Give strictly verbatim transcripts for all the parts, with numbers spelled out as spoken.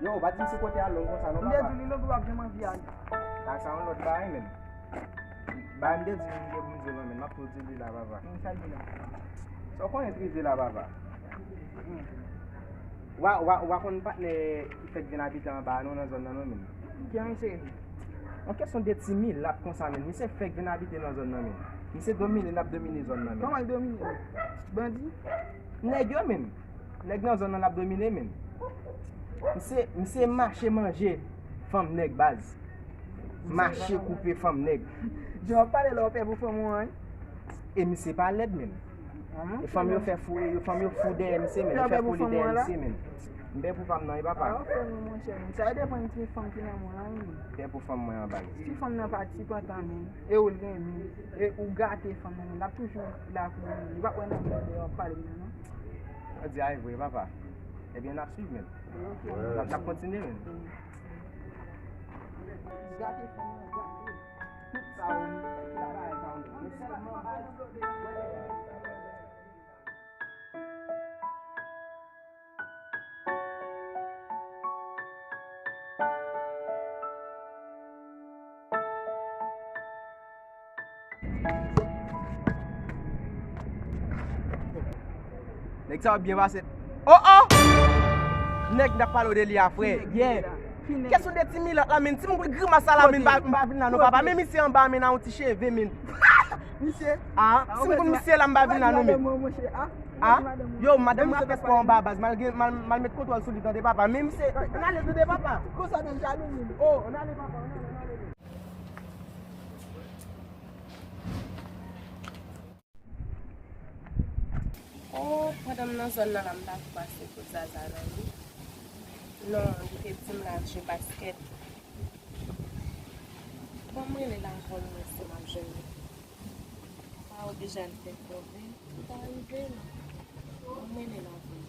Yo, ou pa di m si kote a long konsa non, papa. M te di w li long, ou p ap janm anvi ale. Sa, sa yon lòt bagay, menm. Bagay m te di w, m te pou m di w lan, menm. M ap tou di w li la, papa. Sa l di la? Sa w konnen t rive la, papa. Wa, wa, wa konn patnè ki fèk vin abite anba a non, nan zòn nan non, menm. Ki misye? Yon kesyon de ti milat konsa, menm. Misye fèk vin abite nan zòn nan, menm. Misye domine, l ap domine zòn nan, menm. Kòman l domine? Bandi? Nèg yo, menm. Nèg nan zòn nan ap domine, menm. Misye, misye mache manje fanm nèg, baz. Mache koupe fanm nèg. Jan w ap pale la, w pè pou fanm ou an, wi. E misye pa lèd, menm. E fanm yo fè fou, e fanm yo fou dèyè misye, menm. Yo fè foli dèyè misye, menm. M pè pou fanm nan, wi, papa. Ah, ok, monchè, menm. Sa depann ti fanm ki nan mwen an, wi. M pè pou fanm mwen an, baz. Si fanm nan pa ti pantan, menm, e ou l renmen, e ou gate fanm nan, menm, l ap toujou la pou ou, menm. Li p ap wè nan mwen dèyè w ap pale, menm, non. Ou di a e vre, papa. Ebyen, n ap swiv, menm. Ok. N ap, n ap kontinye, menm. Gate fanm nan, gate. Tout sa ou, tout bagay sa ou. Men sèlman, baz, Nèg sa yo byen pase. Oh, oh! Nèg n ap pale w de li a, frè. Yeah. Kesyon de ti milat la, menm. Timoun, grimas sa la, menm, m pa, m pa vin la non, papa. Men misye anba, menm, nan yon ti cheve, menm. Misye? Ah, si m konn misye la, m pa vin la non, menm. Ah? Yo, madanm mwen ap fè spò anba, baz. M al gen, m al, m al met kontwòl sou li, tande, papa. Men misye, ann ale, tande, papa. Konsa nan jalou, menm. Oh, ann ale, papa, ann ale, ann ale. Oh, pandan m nan zòn nan la, m pa tou pase kot Zaza nan, wi. Non, li te di m l al jwe baskèt. Ban m rele l avè l, mwen, si m ap jwenn li. Pa oblije al fè kòve, li pa rive, non. Ban m rele l avè l.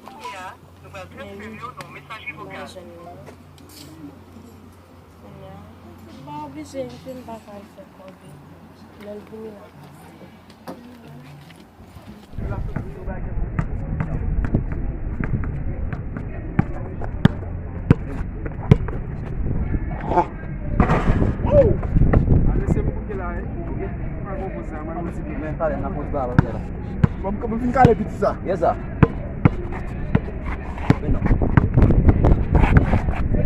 Kounye a, nou pral transfere w nan yon mesaje vokal. Kounye a, m pa oblije, epi m pa ka al fè kòve. Lè l vini la, men talè, n ap poze bagay la. Bon, m fin kale piti sa. Yes, sir. Men non.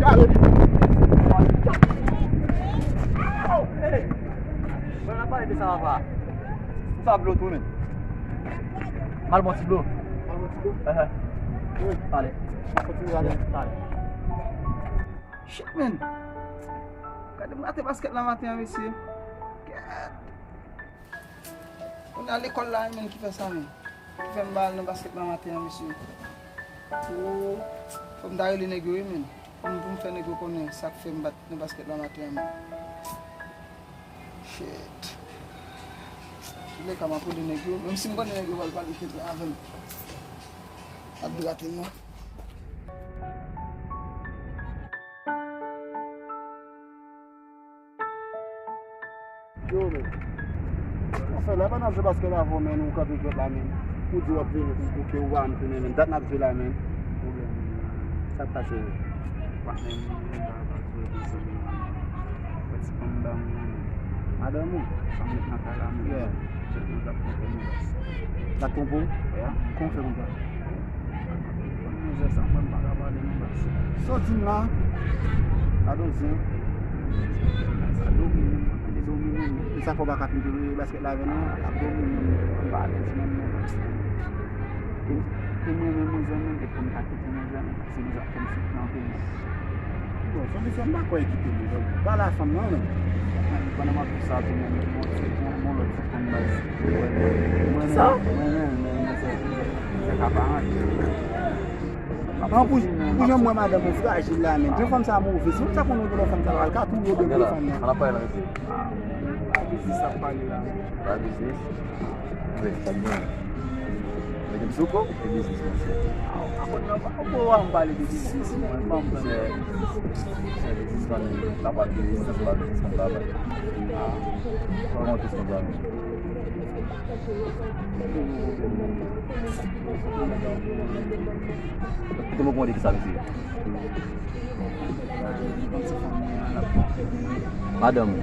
Kale piti. Mwen ap pale de sa, papa. Sa dlo tou, men. M al bon ti dlo. Al bon ti dlo? Ehe. Wi. Talè. Kontinye ale. Talè. Shit, man. Gade m rate baskèt la maten an, mesye. Gad. Kounye a lekòl la, men ki fè sa, men. Ki fè m pa al nan baskèt la maten an, mesye. Fò m ta rele nèg yo, wi, men. Pou m, pou m fè nèg yo konnen sa k fè m pa t nan baskèt la maten an, men. Shit. Toulèka, m ap rele nèg yo. Menm si m konnen nèg yo pral pale kèt la avè m. Ap drate m, non. Yo, men. Anfen, lè pandan se baskèt avè w, men, ou kanpe jwèt la, men. Ou di w ap vini pou koupe, ou pa vin tounen, men. Dat n ap jwe la, men. Pwoblèm. Sa k pase? Patnè m, men, pa, pa jwe pou se li, men. Fè ti fanm ba m, men. Madanm ou? Fanm met nan kay la, men. Yeah. Jwèt nou t ap kontre, men. T ap kontre? Yeah. Kòman w fè konn sa? Mizè sa, mwen, m pa ka pale non, baz. Sa w di m la? Gade yon zen. Sa domine m, li domine m. E sa fè w pa ka fin jwe baskèt la avè nou? Ap domine m, m pa alèz menm non, baz. E, e mwen menm, mwen zanmi, e fò m ta kite mwen zanmi, paske mwen ap fè m soufri anpil. Bon, sanble se m pa kwè kite li, donk, pa la fanm nan, men. Pandan m ap di sa tou, men, bon, se bon, bon lòt ti fanm, baz. Mwen, sa? Mwen, men, men, men, se, se ka pa rantre. An, pou, pou jan m wè madanm ou frajil la, men. Jan fanm sa move, si w ta konn yon lòt fanm sa, al ka touye w de fanm nan. An ap pale la, mesye. Pa biznis ap pale la, men. Pa biznis? Wi, sa k gen. Mete m sou kou, e biznis, monchè. Ou pa konn nan, ou pa wè m pale de biznis, mwen, m pa m pale. Monchè, monchè, biznismann, la pale de biznis, la pale de biznismann, la pale. Ah, pa monte sou sa. Kite mwen konn de ki sa, mesye. Madanm ou.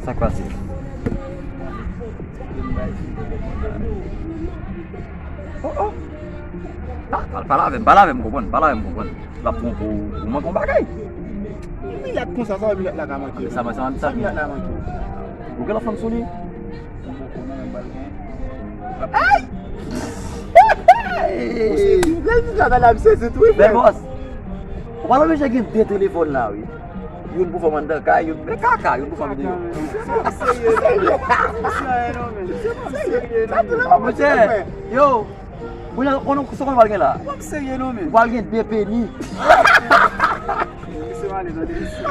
Sa k pase? Oh, oh. Ah, pale avè m, pale avè m, konprann, pale avè m, konprann. L ap pran pou, pou manke yon bagay. Milat konsa, sa milat la ka manke. Sa, sa, sa, sa milat la manke. Ou gen lòt fanm sou li? Ay! Lè l di sa, la, m sezi tou, wi, frè. Men bòs, ou pa oblije gen de telefòn la, wi. Youn pou fanm anndan kay, youn, men kaka, youn pou fanm deyò. Serye, non, men. Serye, non, men. Monchè, yo, kounye a, konnen sa w pral gen la? Ou pa serye, non, men. Ou pral gen de peni. Mesye, ale, tande, mesye.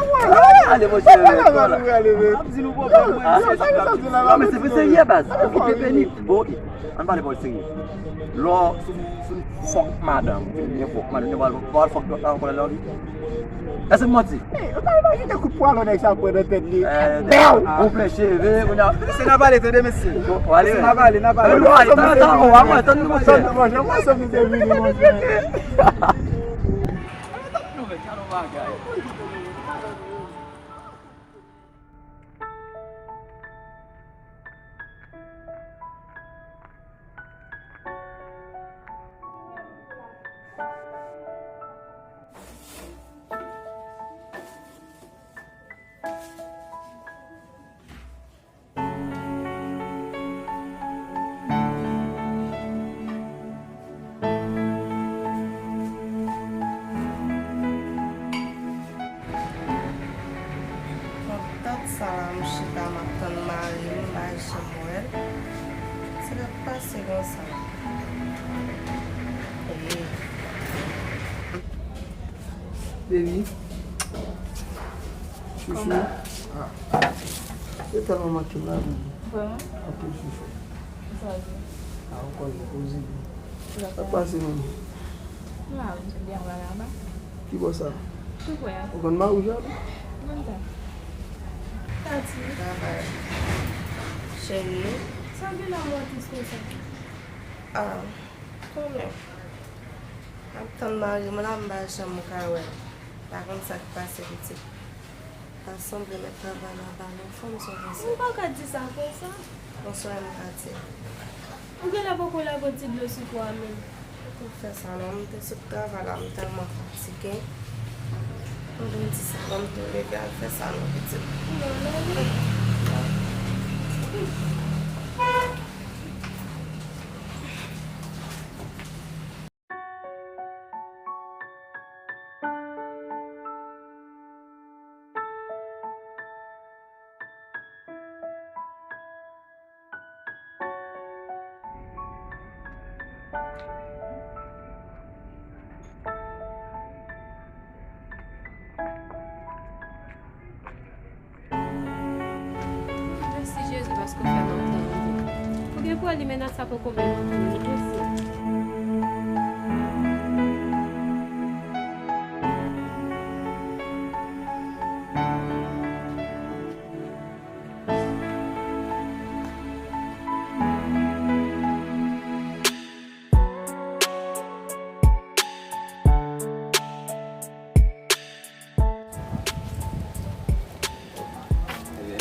Ale, monchè, ale, men. M ap di nou pwoblèm mwen, mesye. Non, men se serye, baz. Ou gen de peni. Bon, ok. Ann pale bòl serye. Lò, sou, sou fòk madanm, ou te byen fòk madanm, ou pral, pral fòk dòt la ankò lè l anvi. Èske m manti? Ou pa imajine kout pwalon nèg sa pran nan tèt li. Bèw! Ou plen cheve, kounye a. Se n ap pale, tande, mesye. Bon, pale. Se n ap pale, n ap pale. Ann pale, tann, tann, tann, tann nou, monchè. Tann nou, monchè, mwen se vini, monchè. Tann nou, men, gade yon bagay. Nan dat sa la, m chita, m ap tann mari m, m pa janm wè l. Sa k ap pase konsa? Ee. Baby. Chouchou. Kòman? Ah. Ou tèlman manke m la, baby. Vrèman? Anpil chouchou. Sa di? Ah, ou konnen, koze. Sa k pase, mami? M la, m sot byen anba laba. Ki bò sa? Tou prè a. Ou konn mari w, Jali? Mwen ta. Tati. Travay. Cheri. Sa gen la mwen tris konsa? Ah, kanmenm. M ap tann mari m la, m pa janm ka wè l. Pa konn sa k pase, pitit. Pa sanble mèt travay la ba nou fanm sa konsa. Ou pa ka di sa konsa. Bonswa, M K T. Ou genlè poko lave yon ti dlo sou po a menm. Ou fè sa non, m te sot travay la, m tèlman fatige. Mwen vin di sa, ban m tou leve al fè sa non, pitit. Non, non, non. Mèsi Jezi paske w fè m ap tann ou. Ou gen pou limena sa poko menm antre, mèsi.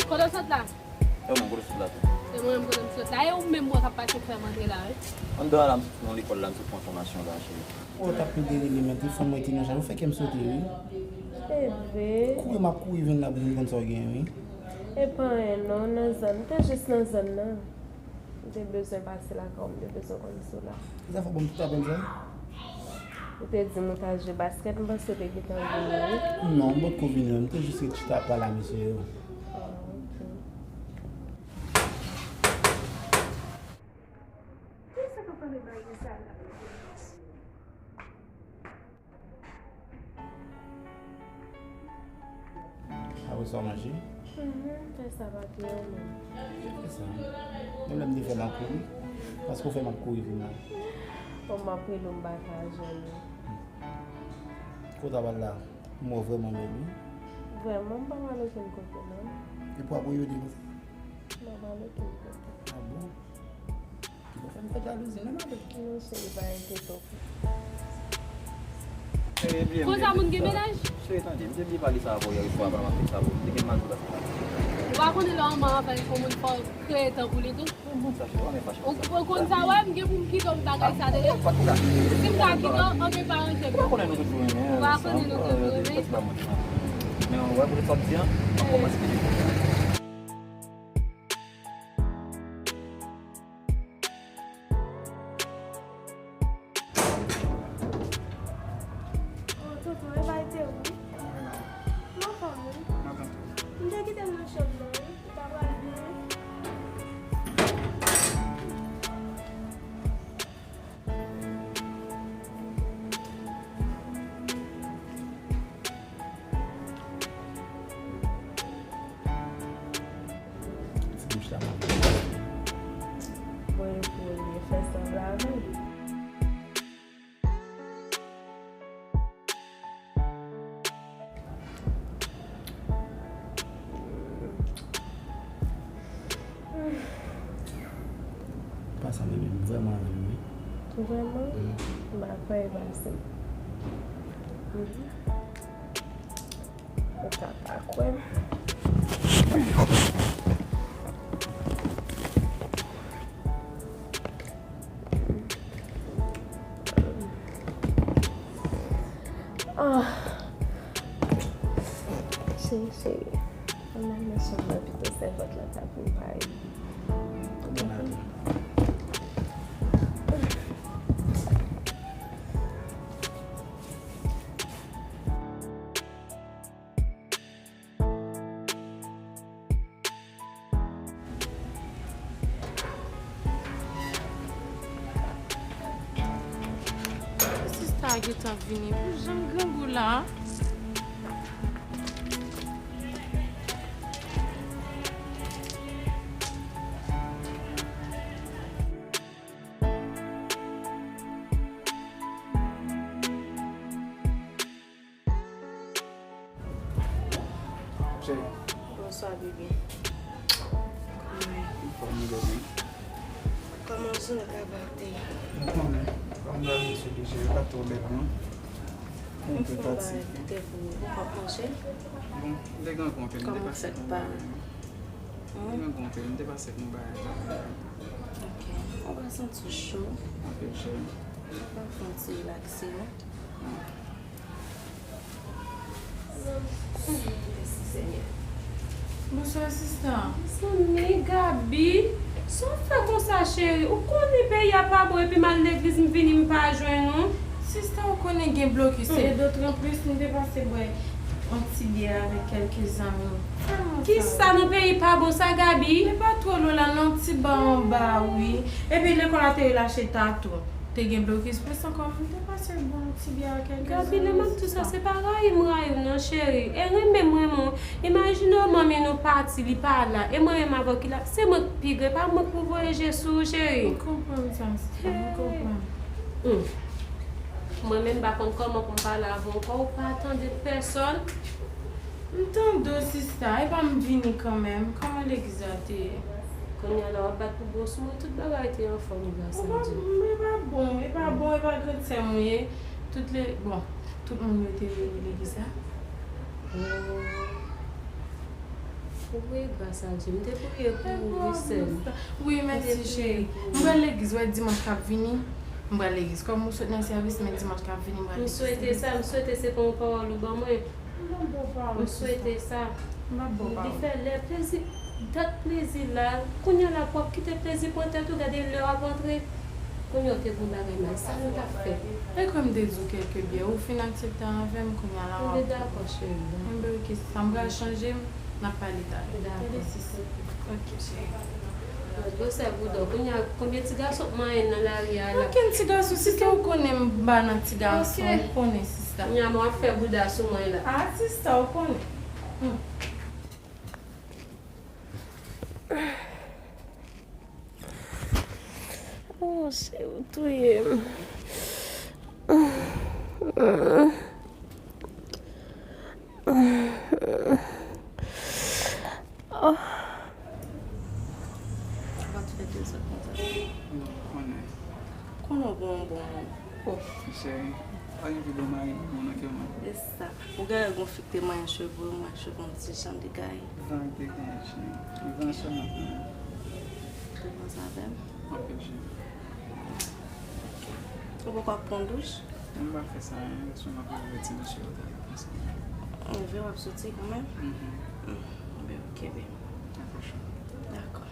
Kote w sot la? E mwen, kote w sot la tou? E mwen menm, kote m sot la? E ou menm mwen k ap pase pou fè m antre la, wi. Anndan la, m sot nan lekòl la, m sot pran fòmasyon la, cheri. O, t ap pi deri li, men telefòn mwen te nan chaj, ou fè kè m sote, wi. Ebe. Kouri m ap kouri vin la pou m konn sa w gen, wi. E pa anyen non, nan zòn, m te jis nan zòn nan. M te bezwen pase lakay ou, m te bezwen konn si w la. Kisa fè w ban m tout apèl sa? Ou te di m ou t al jwe baskèt, m panse w te gentan vini, wi. Non, m potko vini, non. M te jis ret chita ap pale a mesye yo. Ah, ok. Kisa k ap pale bagay sa la? Apre sa w manje? Mhm, fè sa pa pi renmen. Fè sa. Menm lè m te fè m ap kouri. Paske w fè m ap kouri vin la. Bon, m ap rele w, m pa ka jwenn ou. Kote w ap al la? M wè w vrèman bèl, wi. Vrèman, m pa pral okenn kote, non. E pou w ap reyode konsa? M pa pral okenn kote. Ah bon? Ou fè m fè jalouzi, non, madanm? Non, cheri, pa enkyete w. Konsa moun gen mennaj? Cheri, tande, m te byen pale sa avè w yè swa, pa m ap fè sa pou ou. M te gen mal sou la. Ou pa konnen lè w anba anfè yon moun fò kreye tan pou li tou? Ou, ou konn sa, wè, m gen pou m kite w, m bagay sa de. Si m ta kite w, anben pa ranje. Ou pa konnen nou toujou renmen. Men, wè, pou sa m di an, m ap kòmanse kite w. Oh, tonton, e bay te ou wi. M anfòm wi. M te kite l nan chanm nan wi. Li ta pral byen wi. Ti bouch la move. Bon, e pou li fè sanble avè m. Pa sanble menm, m vrèman anvi l wi. Vrèman? Mm. M pa kwè e pase. Mhm. Ou ka pa kwè m. Ah. Cheri, cheri. Ann al nan chanm nan pito, sèvant lan ta vin pare. Bon maten. Sista gentan vini. Pou jan grangou la. Cheri. Bonswa, bebe. Anfòm, wi, bebe. Kòman jounen travay te ye? Ou konnen, kòm dabitid, cheri, pa twò bèl, non. Mwen fè yon bagay pou tèt ou, ou p ap manje? Bon, m te gen granpè, m te pase ak yon bagay. Kòman w fè pa? M te gen granpè, m te pase ak yon bagay. Ok. Ou pa santi w cho? Anpil, cheri. Ou pa fè yon ti relakse, non? Mèsi, Senyè. Bonswa, sista. Mezanmi, Gaby, sa w fè konsa, cheri? Ou konnen peyi a pa bon, epi m al legliz, m vini, m pa jwenn ou. Sista, ou konnen gen blokis. Hmm. E dotranplis, m te pase bwè yon ti byè avèk kèlke zanmi. Sèlman sa. Kisa nan peyi pa bon sa, Gaby? E pa twò lwen la, non, ti ba anba, wi. Epi lekòl la te relache ta tou. Te gen blokis plis ankò, m te pase bwè yon ti byè ak kèlke zanmi. Gaby, lè m ap di w sa, se pa rayi m rayi w non, cheri. E renmen m renmen w. Imajine w, manmi nou pati, li pa la. E mwen menm avè w ki la, se mwen k pi gre, pa mwen k pou voye je sou ou, cheri. M konprann sa, sista, m konprann. Hmm. Mwen menm, m pa konn kòman pou m pale avè w ankò, ou pa tande pèsòn. M tande w, sista, e pa m vini kanmenm. Kòman legliz la te ye? Kounye a la, w ap bat pou bwòs mwen, tout bagay te anfòm gras a Dye. E pa bon, e pa bon, e pa grandsè mwen ye. Tout le, bon, tout moun yo te vini legliz la. Oh. Wi, gras a Dye. M te priye pou ou, wi, sè m. Wi, mèsi, cheri. M pral legliz, wè, dimanch k ap vini. M pral legliz. Kòm ou sot nan sèvis, men dimanch k ap vini, m pral legliz. M swete sa, m swete se pa yon pawòl ou ban mwen. M swete sa. M ap ba w pawòl. Li fè lè plezi, dat plezi la. Kounye a la pou w ap kite plezi pran tèt ou, gade lè w ap antre. Kounye a w te gon bagay mal, sa nou t ap fè? E kòm m te di w kèlke byè, ou fin aksepte avè m, kounye a la w ap. Anben dakò, cheri. Anben ok, sista, m pral chanje m, n ap pale talè. Dakò. Tande, sista. Ok, cheri. Gwosè bouda w, kounye a, konbyen ti gason k manyen nan lari a la? Okenn ti gason, sista, ou konnen m pa nan ti gason, ou konnen, sista. Kounye a, mwen ap fè bouda sou mwen la. Ah, sista, ou konnen. Hmm. Oh, cheri, ou touye m. Oh. Ou pa t fè de zòt konsa. Non, konnen. Konnen w gon bon moun. Oh. Cheri, pa gen pi bon mari nan mond nan ke mwen. E sa. Ou genlè gon fi ki te manyen cheve w, manyen cheve w yon ti jan degaye. Van te genyen, cheri. Van sèlman. Ou konn sa avè m? Anpil, cheri. Ou poko ap pran douch? M pa fè sa, hein. Sou m ap leve ti mesye yo talè konsa. Anvi w ap soti kanmenm? Mhm. Mm, ben, ok, baby. Dakò, cheri. Dakò.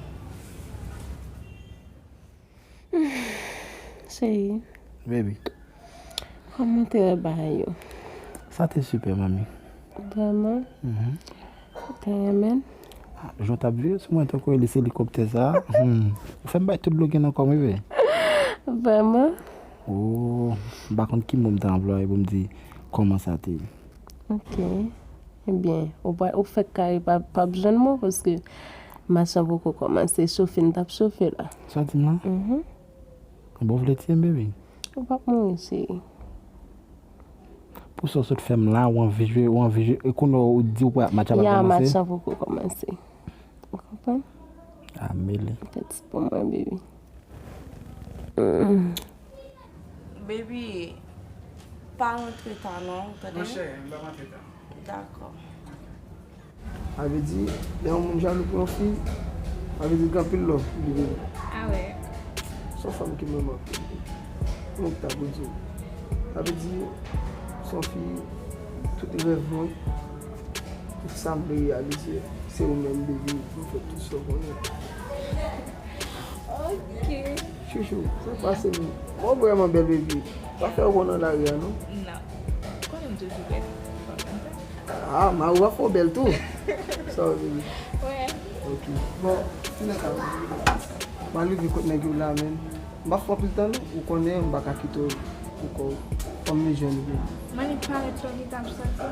Cheri. Baby. Kòman w te wè bagay yo? Sa te sipè, manmi. Vrèman? Mhm. Ou te renmen l? Ah, jan w t ap vire sou mwen tankou elis elikoptè sa a. Hmm. Ou fè m bay tout dlo ki nan kò m, wi, bebe. Vrèman? Oh, m pa konn ki mo m ta anplwaye pou m di kòman sa te ye. Ok. Ebyen, ou pa, ou fèk kare pa, p ap jwenn mwen paske match lan poko kòmanse, chofe n t ap chofe la. Sa w di m la? Mhm. Bon, w vle tiye m, baby? Ou p ap mouri, cheri. Pou sa w sot fè m la, w anvi jwe, w anvi jwe, e kounye a w di w pa, match la pa kòmanse? Ya, match la poko kòmanse. Ou konprann? A, mele. Tèt se pou mwen, baby. Mm. Baby, pa rantre ta non, ou tande? Monchè, m p ap rantre ta. Dakò. Sa vle di, lè yon moun jalou pou yon fi, sa vle di gen anpil love pou li, baby. Ah ouais. Se yon fanm ki m renmen anpil. Mwen ki ta pou di w. Sa vle di, se yon fi, tout rèv mwen, tout sa m vle reyalize, se ou menm, baby, m fè tout sa w konnen. Ok. Chouchou, sa pase m. Mwen vrèman bèl, baby. Pa fè w nan lari a, non? Non. Konnen m toujou bèl. Ah, mari w ap fè w bèl tou. Sa w vle di? Wè. Ok. Bon, si nan ka, m a leve kot nèg yo la, men. M pa fè anpil tan, non. Ou konnen, m pa ka kite w pou kò w. Fò m vin jwenn ou. Mwen li parèt lò ki t ap sòti.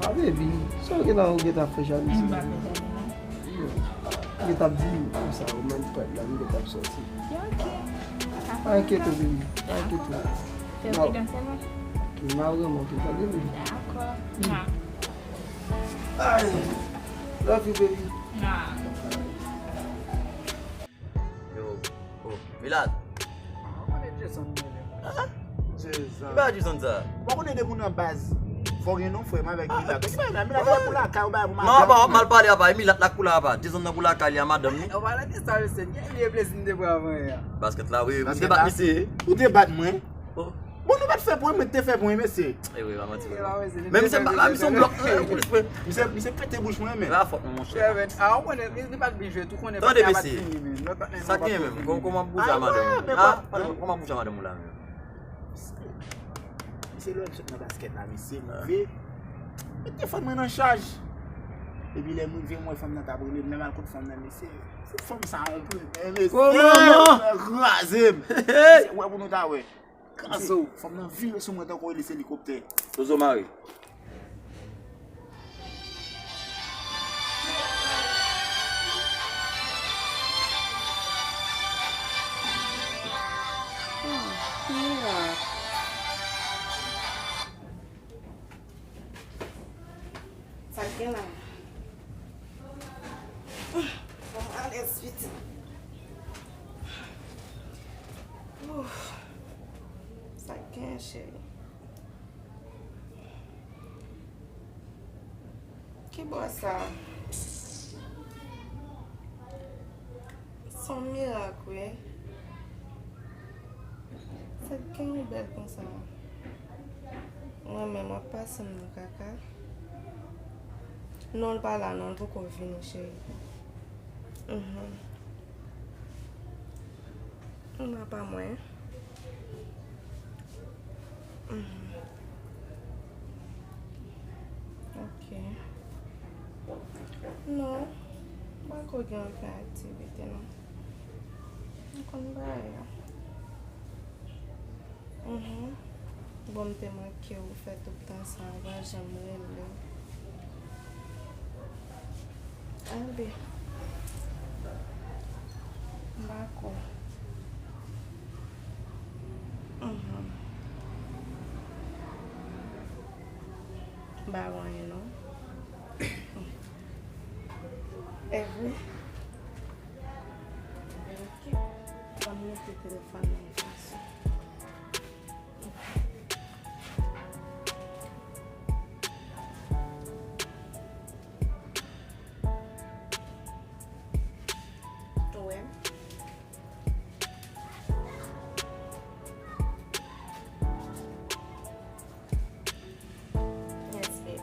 Ah, baby. Sa w gentan, ou gentan fè jalouzi. M pa fè jalouzi, non. Yo. Yo t ap di m konsa, ou menm prèt la, m te t ap sòti. Ok, ok. Pa enkyete w, baby. Pa enkyete w. Fè w pridan sèlman. Ok, m a vrèman anpil, tande, baby? Dakò. Mwa. Ay. Love you, baby. Mwa. Yo, oh, Milat. Mwen konnen Jason mwen menm. Ah? Jason. Ki bagay Jason sa? Mwen konnen depi w nan baz. Fò gen non frè m avèk Milat. Ki bagay la? Milat la pou lakay ou bagay pou madanm. Non, apa, w ap mal pale apa. E Milat la k pou la apa. Jason nan pou lakay li a madanm li. Ou pale de sa, mesye. Gen vye plezi m te pran avan yè. Baskèt la, wi, m te bat misye. Ou te bat mwen? Oh. Bon, nou pa t fè pwen, mwen te fè pwen, mesye. E wi, pa manti, pa manti. Men misye pa ka, misye yon blòk, eh, polis mwen. Misye, misye pete bouch mwen, men. La fòt mwen, monchè. A, ou konnen, li pa t byen jwe tou, konnen. Tande, mesye. Sa gen menm, kò-, kòman bouch a madanm ou? Ah, kòman bouch a madanm ou la menm? Misye lè m sot nan baskèt la, mesye, m rive. Mwen te fè mwen nan chaj. Epi lè m rive, mwen fè m nan t ap rele m, lè m al kot fanm nan, mesye. Se fanm sa yon pwen, mesye. Kòman non? Kraze m. Mesye, wè pou nou ta wè. Kraze w. Fanm nan vire sou mwen tankou elis elikoptè. Zozo mare. Mirak. Sa k gen la? Bon, alèz vit. Ouf. Sa k gen, cheri? Ki bò sa? Se yon mirak, wi. Sa k gen ou bèl konsa? Mwen menm, w ap pase m nan kaka. Non, l pa la, non, l poko vini, cheri. Mhm. Non, pa mwen. Mhm. Ok. Non, m pa ko gen anpil aktivite, non. M konn bagay yo. Mhm. Bon, m te manke ou fè tout tan sa, w pa janm rele. Anben. Dakò. Mhm. M pa wè anyen non. Evre. Ok. Ban m mete telefòn nan yon fason. Ou wè? Yes, babe.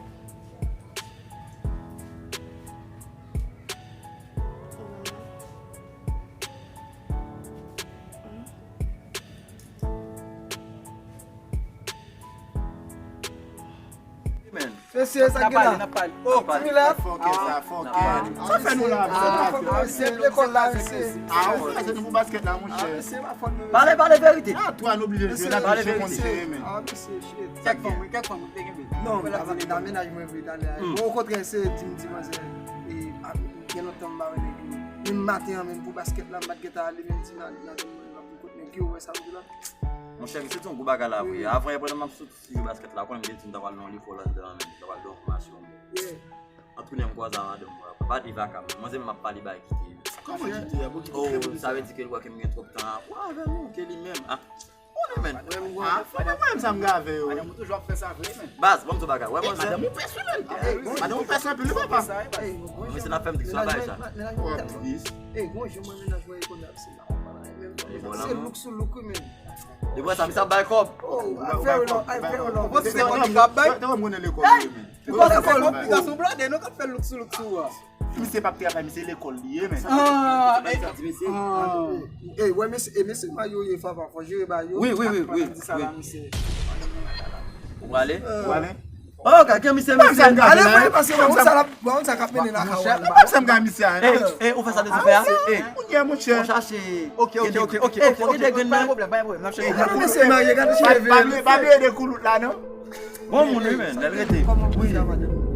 Mm. Mm. Mesye, sa k gen la? Oh, ti Mila. Fòkè sa, fòkè. Sa fè nou la? Sa fè nou la? Lekòl la, mesye. Ah, ou fè se nou pou baskèt la, monchè. Pale, pale verite. Ah, twa nou oblije jwe la, mesye, monchè, men. Ah, mesye, shit. Kèk fanm, kèk fanm, te gen. Non, la, la, mennaj mwen vle ale. Bon, okontrè, se di m di manzè. E, gen lontan m pa wè nèg yo. Menm maten an, menm pou baskèt la, m pa t gentan ale, menm di m ale, m ap vin kot nèg yo, wè sa m di la. Monchè, misye di yon gwo bagay la vre. Avan yè pandan m ap sot si jwe baskèt la, konnen m te di m ta pral nan yon lekòl anndan, men m ta pral nan yon fòmasyon. An tounen m kwaze a madanm mwen. Papa di vaka, men manzè m ap pale bay kite. Kòman kite a? Bon, kite trè bizar. Sa vle di ke l wè ke m gen twòp tan a. Wè avè nou, ke li menm. Ah, konnen, men. Ah, fò mwen menm sa m gen avè yo. Madanm ou toujou ap fè sa vre, men. Baz, ban m di w bagay. Wè manzè. Madanm ou pès wi, men. Madanm ou pès anpil wi, papa. Mwen se n ap fè m dik sou bagay sa. Wap tris. Ey, gon jan mwen mennaj mwen e konn ap se la. Se look sou look wi, men. Depi wè sa, misye ap bay kòb. Oh, a fè w lò, a fè w lò. Bon, se kòb li ap bay. Te wè m konnen lekòl li ye, men. Li pa lekòl, li ka sou blòdè, nou k ap fè look sou look sou a. Misye p ap travay, misye lekòl li ye, men. Ah, e, ah. Ey, wè, mesye, e mesye mayo ye, papa, fò jere ba yo. Wi, wi, wi, wi. Di sa la, misye. Ou prale? Ou prale? Oh, gade misye, mesye. Ale, voye pase, wè, sa la, wè, sa k ap mennen nan ka wè. Mwen menm sa m gen misye a. Ey, ey, ou fè sa de sou fè a? Ey, moun yè, monchè. Ou chache. Ok, ok, ok, ok. Ey, fò gen de grenn nan. Pa gen pwoblèm, pa gen pwoblèm. N ap chèche. Mesye marye, gade cheve. Pa bliye, pa bliye de koulout la, non. Bon moun, wi, men, lè l rete. Kòman pou sa, madanm?